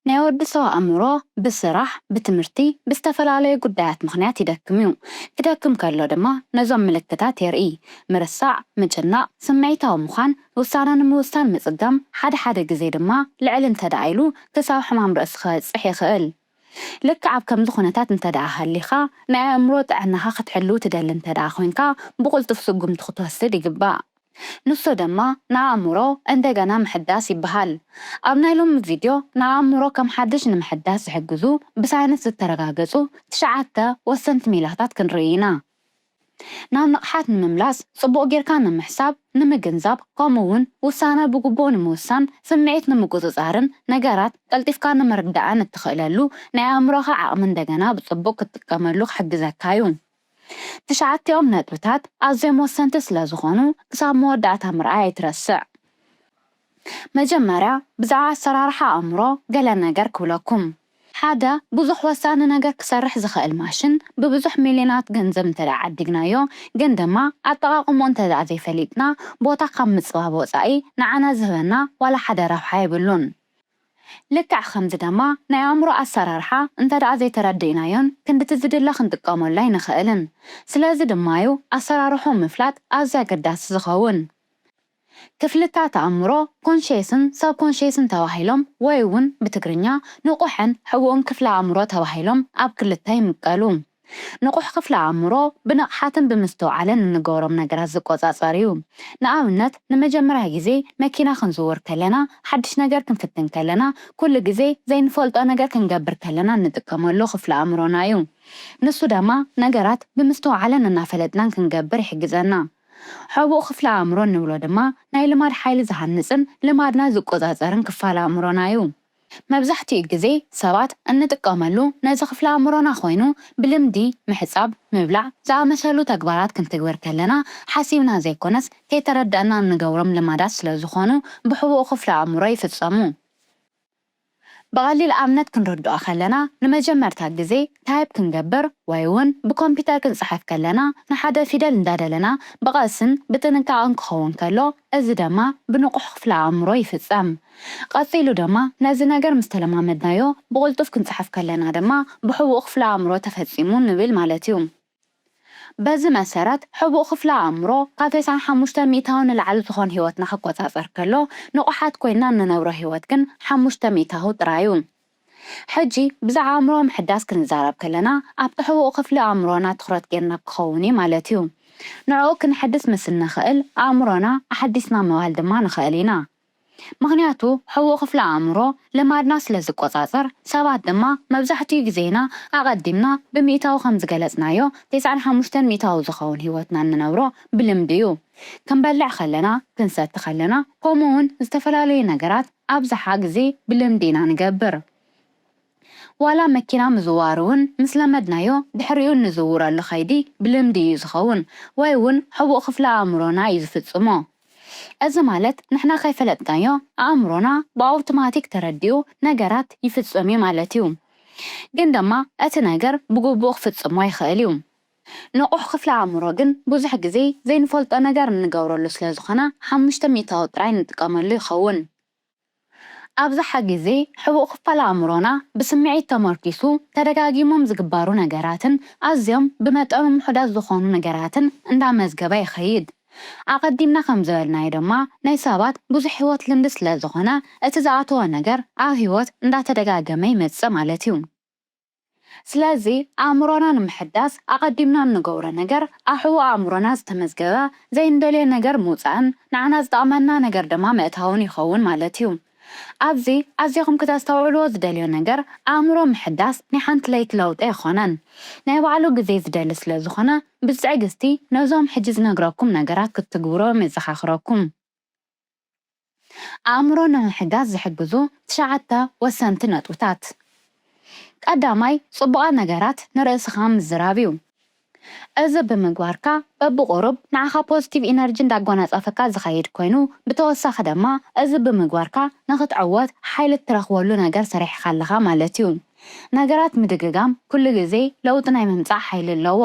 ናይ ወዲ ሰብ ኣእምሮ ብስራሕ፣ ብትምህርቲ፣ ብዝተፈላለዩ ጉዳያት ምኽንያት ይደክም እዩ። ክደክም ከሎ ድማ ነዞም ምልክታት የርኢ። ምርሳዕ፣ ምጭናቕ፣ ስምዒታዊ ምዃን፣ ውሳነ ንምውሳን ምጽጋም፣ ሓደ ሓደ ግዜ ድማ ልዕል እንተ ደኣ ኢሉ ክሳብ ሕማም ርእሲ ክበጽሕ ይኽእል። ልክዕ ኣብ ከምዚ ኩነታት እንተ ደኣ ሃሊኻ፣ ናይ ኣእምሮ ጥዕናኻ ክትሕሉ ትደሊ እንተ ደኣ ኮይንካ፣ ብቕልጡፍ ስጉምቲ ክትወስድ ይግባእ። ንሱ ድማ ንኣእምሮ እንደገና ምሕዳስ ይበሃል። ኣብ ናይ ሎሚ ቪድዮ ንኣእምሮ ከም ሓድሽ ንምሕዳስ ዝሕግዙ ብሳይንስ ዝተረጋገጹ ትሽዓተ ወሰንቲ ሜላታት ክንርኢ ኢና። ናብ ንቕሓት ንምምላስ፣ ጽቡቕ ጌርካ ንምሕሳብ፣ ንምግንዛብ፣ ከምኡ እውን ውሳነ ብግቡእ ንምውሳን፣ ስምዒት ንምቁጽጻርን ነገራት ቀልጢፍካ ንምርዳእን እትኽእለሉ ናይ ኣእምሮኻ ዓቕሚ እንደገና ብጽቡቕ ክትጥቀመሉ ክሕግዘካ እዩ። ትሽዓቲኦም ነጥብታት ኣዝዮም ወሰንቲ ስለ ዝኾኑ ክሳብ መወዳእታ ምርኣይ ኣይትረስዕ። መጀመርያ ብዛዕባ ኣሰራርሓ ኣእምሮ ገለ ነገር ክብለኩም። ሓደ ብዙሕ ወሳኒ ነገር ክሰርሕ ዝኽእል ማሽን ብብዙሕ ሚልዮናት ገንዘብ እንተ ደኣ ዓዲግናዮ፣ ግን ድማ ኣጠቓቕምኡ እንተ ደኣ ዘይፈሊጥና፣ ቦታ ካብ ምጽባብ ወጻኢ ንዓና ዝህበና ዋላ ሓደ ረብሓ የብሉን። ልክዕ ከምዚ ድማ ናይ ኣእምሮ ኣሰራርሓ እንተ ደኣ ዘይተረዲእናዮን ክንድቲ ዝድለ ክንጥቀመሉ ኣይንኽእልን። ስለዚ ድማ እዩ ኣሰራርሖ ምፍላጥ ኣዝዩ ኣገዳሲ ዝኸውን። ክፍልታት ኣእምሮ ኮንሽየስን ሰብኮንሽየስን ተባሂሎም ወይ እውን ብትግርኛ ንቑሕን ሕቡእን ክፍለ ኣእምሮ ተባሂሎም ኣብ ክልተ ይምቀሉ። ንቑሕ ክፍለ ኣእምሮ ብንቕሓትን ብምስትውዓልን እንገብሮም ነገራት ዝቆጻጸር እዩ። ንኣብነት ንመጀመርያ ግዜ መኪና ክንዝውር ከለና፣ ሓድሽ ነገር ክንፍትን ከለና፣ ኩሉ ግዜ ዘይንፈልጦ ነገር ክንገብር ከለና እንጥቀመሉ ክፍለ ኣእምሮና እዩ። ንሱ ደማ ነገራት ብምስትውዓልን እናፈለጥናን ክንገብር ይሕግዘና። ሕቡእ ክፍለ ኣእምሮ እንብሎ ድማ ናይ ልማድ ሓይሊ ዝሃንጽን ልማድና ዝቆጻጸርን ክፋል ኣእምሮና እዩ። መብዛሕትኡ ግዜ ሰባት እንጥቀመሉ ነዚ ክፍለ ኣእምሮና ኮይኑ ብልምዲ ምሕጻብ፣ ምብላዕ ዝኣመሰሉ ተግባራት ክንትግብር ከለና ሓሲብና ዘይኮነስ ከይተረዳእና እንገብሮም ልማዳት ስለ ዝኾኑ ብሕቡእ ክፍለ ኣእምሮ ይፍጸሙ። ብቐሊል ኣብነት ክንርድኦ ከለና ንመጀመርታ ግዜ ታይፕ ክንገብር ወይ እውን ብኮምፒተር ክንጽሕፍ ከለና ንሓደ ፊደል እንዳደለና ብቐስን ብጥንቃቕን ክኸውን ከሎ እዚ ደማ ብንቑሕ ክፍለ ኣእምሮ ይፍጸም። ቀጺሉ ደማ ነዚ ነገር ምስ ተለማመድናዮ ብቕልጡፍ ክንጽሕፍ ከለና ደማ ብሕቡእ ክፍለ ኣእምሮ ተፈጺሙ ንብል ማለት እዩ። በዚ መሰረት ሕቡእ ክፍለ ኣእምሮ ካብ ተስዓን ሓሙሽተ ሚእታዊ ንላዕሊ ዝኾን ህይወትና ክቆጻጸር ከሎ ንቑሓት ኮይንና እንነብሮ ህይወት ግን ሓሙሽተ ሚእታዊ ጥራይ እዩ። ሕጂ ብዛዕባ ኣእምሮ ምሕዳስ ክንዛረብ ከለና ኣብቲ ሕቡእ ክፍሊ ኣእምሮና ትኹረት ጌርና ክኸውን እዩ ማለት እዩ። ንዕኡ ክንሕድስ ምስ እንኽእል ኣእምሮና ኣሐዲስና ምባል ድማ ንኽእል ኢና። ምኽንያቱ ሕቡእ ክፍሊ ኣእምሮ ልማድና ስለ ዝቆጻጸር ሰባት ድማ መብዛሕትኡ ግዜና ኣቐዲምና ብሚእታዊ ከም ዝገለጽናዮ ተስዓን ሓሙሽተን ሚእታዊ ዝኸውን ህይወትና እንነብሮ ብልምዲ እዩ። ክንበልዕ ከለና፣ ክንሰቲ ከለና ከምኡ እውን ዝተፈላለዩ ነገራት ኣብዝሓ ግዜ ብልምዲ ኢና ንገብር። ዋላ መኪና ምዝዋር እውን ምስ ለመድናዮ ድሕሪኡ እንዝውረሉ ኸይዲ ብልምዲ እዩ ዝኸውን ወይ እውን ሕቡእ ክፍሊ ኣእምሮና እዩ ዝፍጽሞ። እዚ ማለት ንሕና ከይፈለጥናዮ ኣእምሮና ብኣውቶማቲክ ተረዲኡ ነገራት ይፍጽም እዩ ማለት እዩ። ግን ድማ እቲ ነገር ብግቡእ ክፍጽሞ ይኽእል እዩ። ንቑሕ ክፍሊ ኣእምሮ ግን ብዙሕ ግዜ ዘይንፈልጦ ነገር እንገብረሉ ስለ ዝኾነ ሓሙሽተ ሚእታዊ ጥራይ ንጥቀመሉ ይኸውን። ኣብዝሓ ግዜ ሕቡእ ክፋል ኣእምሮና ብስምዒት ተመርኪሱ ተደጋጊሞም ዝግባሩ ነገራትን ኣዝዮም ብመጠኖም ውሑዳት ዝኾኑ ነገራትን እንዳመዝገበ ይኸይድ። ኣቐዲምና ከም ዝበልናዮ ድማ ናይ ሰባት ብዙሕ ህይወት ልምዲ ስለ ዝኾነ እቲ ዝኣተዎ ነገር ኣብ ህይወት እንዳተደጋገመ ይመጽእ ማለት እዩ። ስለዚ ኣእምሮና ንምሕዳስ ኣቐዲምና እንገብሮ ነገር ኣብ ሕቡእ ኣእምሮና ዝተመዝገበ ዘይንደልዮ ነገር ምውጻእን ንዓና ዝጠቕመና ነገር ድማ ምእታውን ይኸውን ማለት እዩ። ኣብዚ ኣዚኹም ክተስተውዕልዎ ዝደልዮ ነገር ኣእምሮ ምሕዳስ ናይ ሓንቲ ለይቲ ለውጢ ኣይኮነን። ናይ ባዕሉ ግዜ ዝደሊ ስለ ዝኾነ ብትዕግስቲ ነዞም ሕጂ ዝነግረኩም ነገራት ክትትግብርዎም የዘኻኽረኩም። ኣእምሮ ንምሕዳስ ዝሕግዙ ትሽዓተ ወሰንቲ ነጥብታት። ቀዳማይ ጽቡቓት ነገራት ንርእስኻ ምዝራብ እዩ። እዚ ብምግባርካ በብቑሩብ ንዓኻ ፖዚቲቭ ኢነርጂ እንዳጎናጸፈካ ዝኸይድ ኮይኑ ብተወሳኺ ድማ እዚ ብምግባርካ ንኽትዕወት ሓይሊ እትረኽበሉ ነገር ሰሪሕኻ ኣለኻ ማለት እዩ። ነገራት ምድግጋም ኩሉ ግዜ ለውጢ ናይ ምምጻእ ሓይሊ ኣለዎ።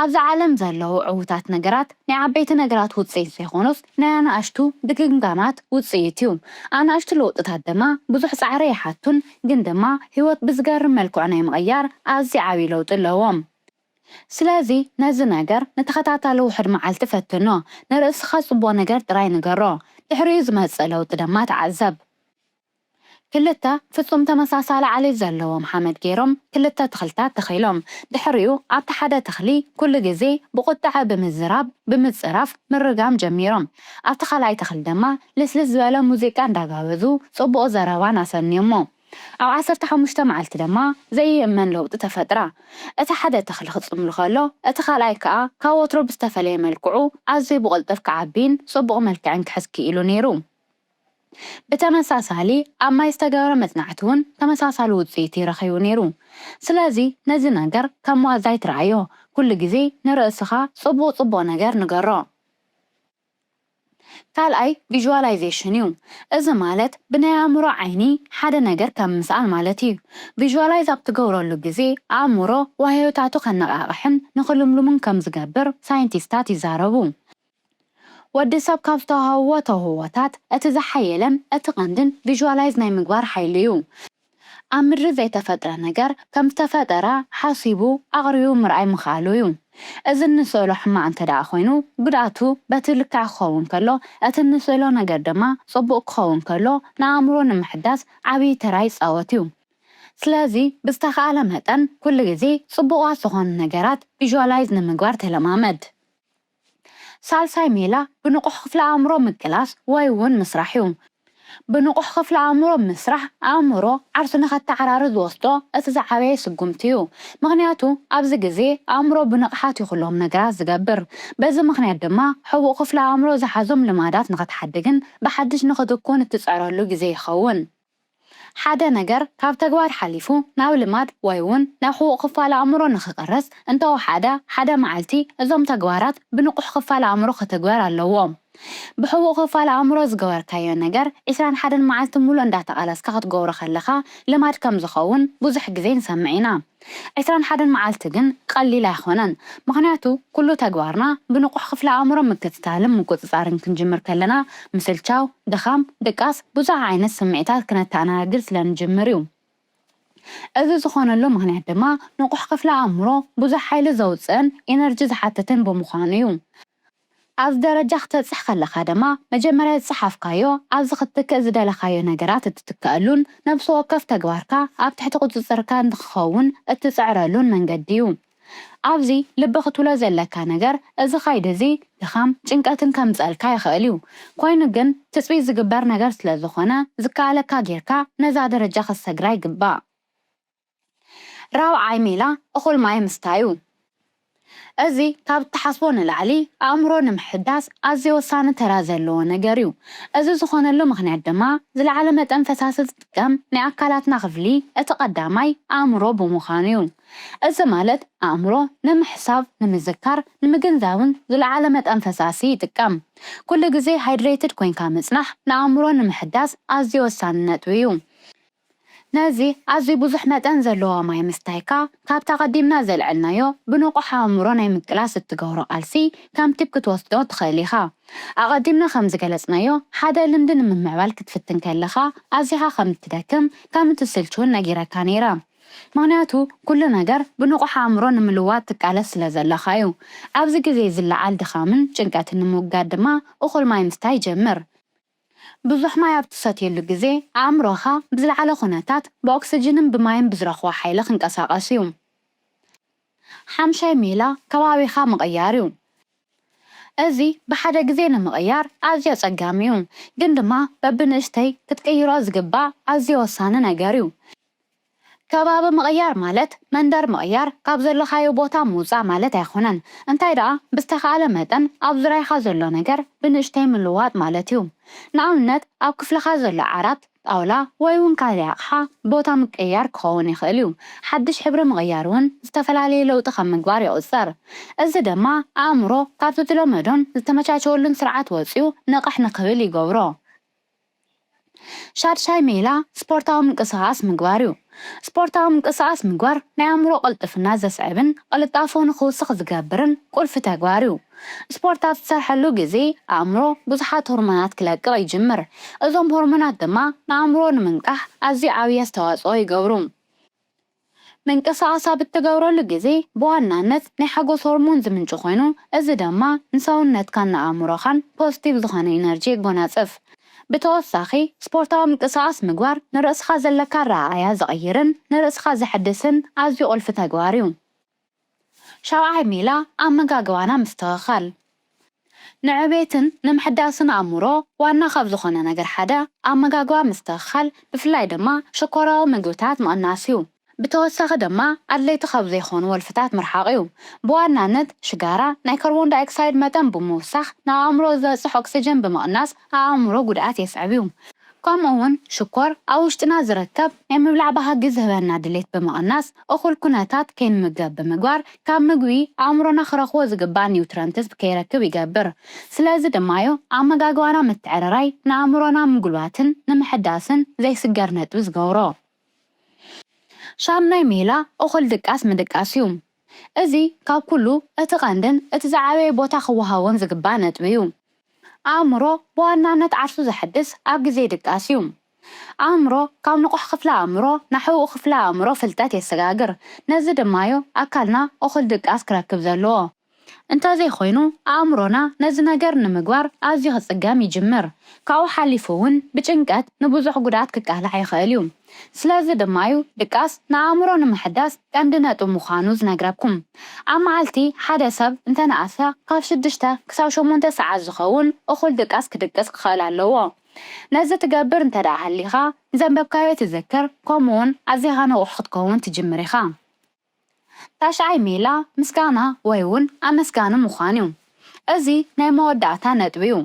ኣብዛ ዓለም ዘለዉ ዕዉታት ነገራት ናይ ዓበይቲ ነገራት ውጽኢት ዘይኮኑስ፣ ናይ ኣናእሽቱ ድግምጋማት ውጽኢት እዩ። ኣናእሽቱ ለውጥታት ድማ ብዙሕ ጻዕሪ ኣይሓቱን፣ ግን ድማ ህይወት ብዝገርም መልክዑ ናይ ምቕያር ኣዝዩ ዓብዪ ለውጢ ኣለዎም። ስለዚ ነዚ ነገር ንተኸታታሊ ውሑድ መዓልቲ ፈትኖ። ንርእስኻ ጽቡቕ ነገር ጥራይ ንገሮ። ድሕሪኡ ዝመጽእ ለውጢ ድማ ተዓዘብ። ክልተ ፍጹም ተመሳሳሊ ዓሌት ዘለዎም ሓመድ ገይሮም ክልተ ተኽልታት ተኺሎም። ድሕሪኡ ኣብቲ ሓደ ተኽሊ ኩሉ ግዜ ብቑጥዐ ብምዝራብ፣ ብምጽራፍ፣ ምርጋም ጀሚሮም። ኣብቲ ካልኣይ ተኽሊ ድማ ልስልስ ዝበለ ሙዚቃ እንዳጋበዙ ጽቡቕ ዘረባን ኣሰንዮሞ። ኣብ ዓሰርተ ሓሙሽተ መዓልቲ ድማ ዘይእመን ለውጢ ተፈጥራ። እቲ ሓደ ተኽሊ ክጽምሉ ከሎ፣ እቲ ካልኣይ ከኣ ካብ ወትሩ ብዝተፈለየ መልክዑ ኣዝዩ ብቕልጡፍ ክዓቢን ጽቡቕ መልክዕን ክሕዝ ክኢሉ ነይሩ። ብተመሳሳሊ ኣብ ማይ ዝተገብረ መጽናዕቲ እውን ተመሳሳሊ ውጽኢት እዩ ረኺቡ ነይሩ። ስለዚ ነዚ ነገር ከም ዋዛ ኣይትርኣዮ፣ ኩሉ ግዜ ንርእስኻ ጽቡቕ ጽቡቕ ነገር ንገሮ። ካልኣይ ቪዥዋላይዜሽን እዩ። እዚ ማለት ብናይ ኣእምሮ ዓይኒ ሓደ ነገር ከም ምስኣል ማለት እዩ። ቪዥዋላይዝ ኣብ ትገብረሉ ግዜ ኣእምሮ ዋህዮታቱ ከነቓቕሕን ንኽልምልሙን ከም ዝገብር ሳይንቲስታት ይዛረቡ። ወዲ ሰብ ካብ ዝተዋህብዎ ተውህቦታት እቲ ዝሓየለን እቲ ቀንድን ቪዥዋላይዝ ናይ ምግባር ሓይሊ እዩ። ኣብ ምድሪ ዘይተፈጥረ ነገር ከም ዝተፈጠረ ሓሲቡ ኣቕሪቡ ምርኣይ ምኽኣሉ እዩ። እዚ እንስእሎ ሕማቕ እንተ ደኣ ኮይኑ፣ ጉድኣቱ በቲ ልክዕ ክኸውን ከሎ፣ እቲ እንስእሎ ነገር ድማ ጽቡቕ ክኸውን ከሎ፣ ንኣእምሮ ንምሕዳስ ዓብዪ ተራ ይጻወት እዩ። ስለዚ ብዝተኻእለ መጠን ኩሉ ግዜ ጽቡቓት ዝኾኑ ነገራት ቪዥዋላይዝ ንምግባር ተለማመድ። ሳልሳይ ሜላ ብንቑሕ ክፍለ ኣእምሮ ምቅላስ ወይ እውን ምስራሕ እዩ። ብንቑሕ ክፍለ ኣእምሮ ምስራሕ ኣእምሮ ዓርሱ ንኸተዓራሪ ዝወስዶ እቲ ዝዓበየ ስጉምቲ እዩ። ምኽንያቱ ኣብዚ ግዜ ኣእምሮ ብንቕሓት እዩ ኩሎም ነገራት ዝገብር። በዚ ምኽንያት ድማ ሕቡእ ክፍለ ኣእምሮ ዝሓዞም ልማዳት ንኸትሓድግን ብሓድሽ ንኽትኩን እትጽዕረሉ ግዜ ይኸውን። ሓደ ነገር ካብ ተግባር ሓሊፉ ናብ ልማድ ወይ እውን ናብ ሕቡእ ክፋል ኣእምሮ ንኽቕረጽ እንተወሓደ፣ ሓደ መዓልቲ እዞም ተግባራት ብንቑሕ ክፋል ኣእምሮ ክትግበር ኣለዎም። ብሕቡእ ክፋል ኣእምሮ ዝገበርካዮ ነገር ዒስራን ሓደን መዓልቲ ሙሉእ እንዳተቓለስካ ክትገብሮ ከለኻ ልማድ ከም ዝኸውን ብዙሕ ግዜ ንሰምዕ ኢና። ዒስራን ሓደን መዓልቲ ግን ቀሊል ኣይኾነን። ምኽንያቱ ኩሉ ተግባርና ብንቑሕ ክፍለ ኣእምሮ ምክትታልን ምቁጽጻርን ክንጅምር ከለና ምስልቻው፣ ድኻም፣ ድቃስ፣ ብዙሕ ዓይነት ስምዒታት ክነተኣናግድ ስለ ንጅምር እዩ። እዚ ዝኾነሉ ምኽንያት ድማ ንቑሕ ክፍለ ኣእምሮ ብዙሕ ሓይሊ ዘውጽእን ኢነርጂ ዝሓትትን ብምዃኑ እዩ። ኣብዚ ደረጃ ክተብጽሕ ከለኻ ድማ መጀመርያ ዝጸሓፍካዮ ኣብዚ ክትትክእ ዝደለኻዮ ነገራት እትትክኣሉን ነብሲ ወከፍ ተግባርካ ኣብ ትሕቲ ቁጽጽርካ ንኽኸውን እትጽዕረሉን መንገዲ እዩ። ኣብዚ ልቢ ክትብሎ ዘለካ ነገር እዚ ከይዲ እዚ ድኻም፣ ጭንቀትን ከምጸልካ ይኽእል እዩ። ኮይኑ ግን ትጽቢት ዝግበር ነገር ስለ ዝኾነ ዝከኣለካ ጌርካ ነዛ ደረጃ ክትሰግራ ይግባእ። ራብዓይ ሜላ እኹል ማይ ምስታይ እዩ። እዚ ካብ እትሓስቦ ንላዕሊ ኣእምሮ ንምሕዳስ ኣዝዩ ወሳኒ ተራ ዘለዎ ነገር እዩ። እዚ ዝኾነሉ ምኽንያት ድማ ዝለዓለ መጠን ፈሳሲ ዝጥቀም ናይ ኣካላትና ክፍሊ እቲ ቀዳማይ ኣእምሮ ብምዃኑ እዩ። እዚ ማለት ኣእምሮ ንምሕሳብ፣ ንምዝካር፣ ንምግንዛብን ዝለዓለ መጠን ፈሳሲ ይጥቀም። ኩሉ ግዜ ሃይድሬትድ ኮይንካ ምጽናሕ ንኣእምሮ ንምሕዳስ ኣዝዩ ወሳኒ ነጥቢ እዩ። ነዚ ኣዝዩ ብዙሕ መጠን ዘለዎ ማይ ምስታይካ፣ ካብቲ ኣቐዲምና ዘልዐልናዮ ብንቑሕ ኣእምሮ ናይ ምቅላስ እትገብሮ ቃልሲ ከም ቲፕ ክትወስዶ ትኽእል ኢኻ። ኣቐዲምና ከም ዝገለጽናዮ፣ ሓደ ልምዲ ንምምዕባል ክትፍትን ከለኻ ኣዚኻ ከም እትደክም፣ ከም እትስልችውን ነጊረካ ነይረ። ምኽንያቱ ኩሉ ነገር ብንቑሕ ኣእምሮ ንምልዋጥ ትቃለስ ስለ ዘለኻ እዩ። ኣብዚ ግዜ ዝለዓል ድኻምን ጭንቀትን ንምውጋድ ድማ እኹል ማይ ምስታይ ጀምር። ብዙሕ ማይ ኣብ ትሰትየሉ ግዜ ኣእምሮኻ ብዝለዓለ ኩነታት ብኦክስጅንን ብማይን ብዝረኽቦ ሓይሊ ክንቀሳቐስ እዩ። ሓምሻይ ሜላ ከባቢኻ ምቕያር እዩ። እዚ ብሓደ ግዜ ንምቕያር ኣዝዩ ኣጸጋሚ እዩ፣ ግን ድማ በብንእሽተይ ክትቅይሮ ዝግባእ ኣዝዩ ወሳኒ ነገር እዩ። ከባቢ ምቕያር ማለት መንደር ምቕያር፣ ካብ ዘለኻዮ ቦታ ምውጻእ ማለት ኣይኮነን። እንታይ ደኣ ብዝተኻእለ መጠን ኣብ ዙርያኻ ዘሎ ነገር ብንእሽተይ ምልዋጥ ማለት እዩ። ንኣብነት ኣብ ክፍልኻ ዘሎ ዓራት፣ ጣውላ ወይ እውን ካልእ ኣቕሓ ቦታ ምቅይያር ክኸውን ይኽእል እዩ። ሓድሽ ሕብሪ ምቕያር እውን ዝተፈላለየ ለውጢ ከም ምግባር ይቑጸር። እዚ ድማ ኣእምሮ ካብቲ ዝለመዶን ዝተመቻቸወሉን ስርዓት ወጺኡ ንቕሕ ንክብል ይገብሮ። ሻድሻይ ሜላ ስፖርታዊ ምንቅስቓስ ምግባር እዩ። ስፖርታዊ ምንቅስቓስ ምግባር ናይ ኣእምሮ ቅልጥፍና ዘስዕብን ቅልጣፎ ንኽውስኽ ዝገብርን ቁልፊ ተግባር እዩ። ስፖርት ኣብ ዝሰርሐሉ ግዜ ኣእምሮ ብዙሓት ሆርሞናት ክለቅቕ ይጅምር። እዞም ሆርሞናት ድማ ንኣእምሮ ንምንቃሕ ኣዝዩ ዓብዪ ኣስተዋፅኦ ይገብሩ። ምንቅስቓስ ኣብ እትገብረሉ ግዜ ብዋናነት ናይ ሓጎስ ሆርሞን ዝምንጩ ኮይኑ፣ እዚ ድማ ንሰውነትካን ንኣእምሮኻን ፖዚቲቭ ዝኾነ ኢነርጂ የጎናጽፍ። ብተወሳኺ ስፖርታዊ ምንቅስቓስ ምግባር ንርእስኻ ዘለካ ኣረኣእያ ዝቕይርን ንርእስኻ ዘሐድስን ኣዝዩ ቁልፊ ተግባር እዩ። ሻብዓይ ሜላ ኣመጋግባና ምስትኽኻል። ንዕቤትን ንምሕዳስን ኣእምሮ ዋና ካብ ዝኾነ ነገር ሓደ ኣመጋግባ ምስትኽኻል፣ ብፍላይ ድማ ሽኮራዊ ምግብታት ምቕናስ እዩ። ብተወሳኺ ድማ ኣድለይቲ ካብ ዘይኾኑ ወልፍታት ምርሓቕ እዩ። ብዋናነት ሽጋራ ናይ ካርቦን ዳይኦክሳይድ መጠን ብምውሳኽ ንኣእምሮ ዝበፅሕ ኦክሲጅን ብምቕናስ ኣእምሮ ጉድኣት የስዕብ እዩ። ከምኡ እውን ሽኮር ኣብ ውሽጥና ዝርከብ ናይ ምብላዕ ባህጊ ዝህበና ድሌት ብምቕናስ እኹል ኩነታት ከይንምገብ ብምግባር ካብ ምግቢ ኣእምሮና ክረኽቦ ዝግባእ ኒውትረንትስ ከይረክብ ይገብር። ስለዚ ድማ እዩ ኣመጋግባና ምትዕርራይ ንኣእምሮና ምጉልባትን ንምሕዳስን ዘይስገር ነጥቢ ዝገብሮ። ሻምናይ ሜላ እኹል ድቃስ ምድቃስ እዩ። እዚ ካብ ኩሉ እቲ ቀንድን እቲ ዝዓበየ ቦታ ክወሃቦን ዝግባእ ነጥቢ እዩ። ኣእምሮ ብዋናነት ዓርሱ ዘሐድስ ኣብ ግዜ ድቃስ እዩ። ኣእምሮ ካብ ንቑሕ ክፍለ ኣእምሮ ናብ ሕቡእ ክፍለ ኣእምሮ ፍልጠት የሰጋግር። ነዚ ድማ እዩ ኣካልና እኹል ድቃስ ክረክብ ዘለዎ። እንተዘይኮይኑ ኣእምሮና ነዚ ነገር ንምግባር ኣዝዩ ክጽገም ይጅምር። ካብኡ ሓሊፉ እውን ብጭንቀት ንብዙሕ ጉድኣት ክቃላዕ ይኽእል እዩ። ስለዚ ድማ እዩ ድቃስ ንኣእምሮ ንምሕዳስ ቀንዲ ነጥቢ ምዃኑ ዝነግረኩም። ኣብ መዓልቲ ሓደ ሰብ እንተነኣሰ ካብ ሽዱሽተ ክሳብ ሸሞንተ ሰዓት ዝኸውን እኹል ድቃስ ክድቅስ ክኽእል ኣለዎ። ነዚ ትገብር እንተ ደኣ ሃሊኻ፣ ንዘንበብካዮ ትዝክር፣ ከምኡውን ኣዚኻ ንቑሕ ክትከውን ትጅምር ኢኻ። ታሽዓይ ሜላ ምስጋና ወይ እውን ኣመስጋኒ ምዃን እዩ። እዚ ናይ መወዳእታ ነጥቢ እዩ።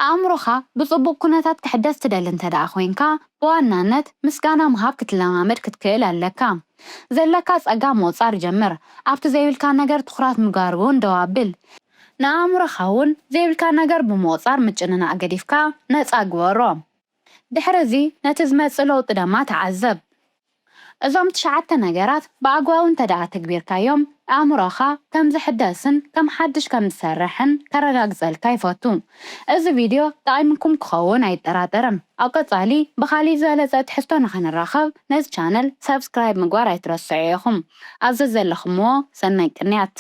ኣእምሮኻ ብጽቡቕ ኩነታት ክሕደስ ትደሊ እንተ ደኣ ኮይንካ፣ ብዋናነት ምስጋና ምሃብ ክትለማመድ ክትክእል ኣለካ። ዘለካ ጸጋ ምቑጻር ጀምር። ኣብቲ ዘይብልካ ነገር ትኹራት ምግባር እውን ደው ኣብል። ንኣእምሮኻ እውን ዘይብልካ ነገር ብምቑጻር ምጭንናቕ ገዲፍካ ነጻ ግበሮ። ድሕሪ እዚ ነቲ ዝመጽእ ለውጢ ደማ ተዓዘብ። እዞም ትሽዓተ ነገራት ብኣግባቡ እንተ ደኣ ተግቢርካዮም፣ ኣእምሮኻ ከም ዝሕደስን ከም ሓድሽ ከም ዝሰርሕን ከረጋግጸልካ ይፈቱ። እዚ ቪድዮ ጠቒምኩም ክኸውን ኣይጠራጠርን። ኣብ ቀጻሊ ብኻሊእ ዝበለጸ ትሕዝቶ ንኸንራኸብ ነዚ ቻነል ሰብስክራይብ ምግባር ኣይትረስዑ ኢኹም። ኣብ ዘዘለኹምዎ ሰናይ ቅንያት።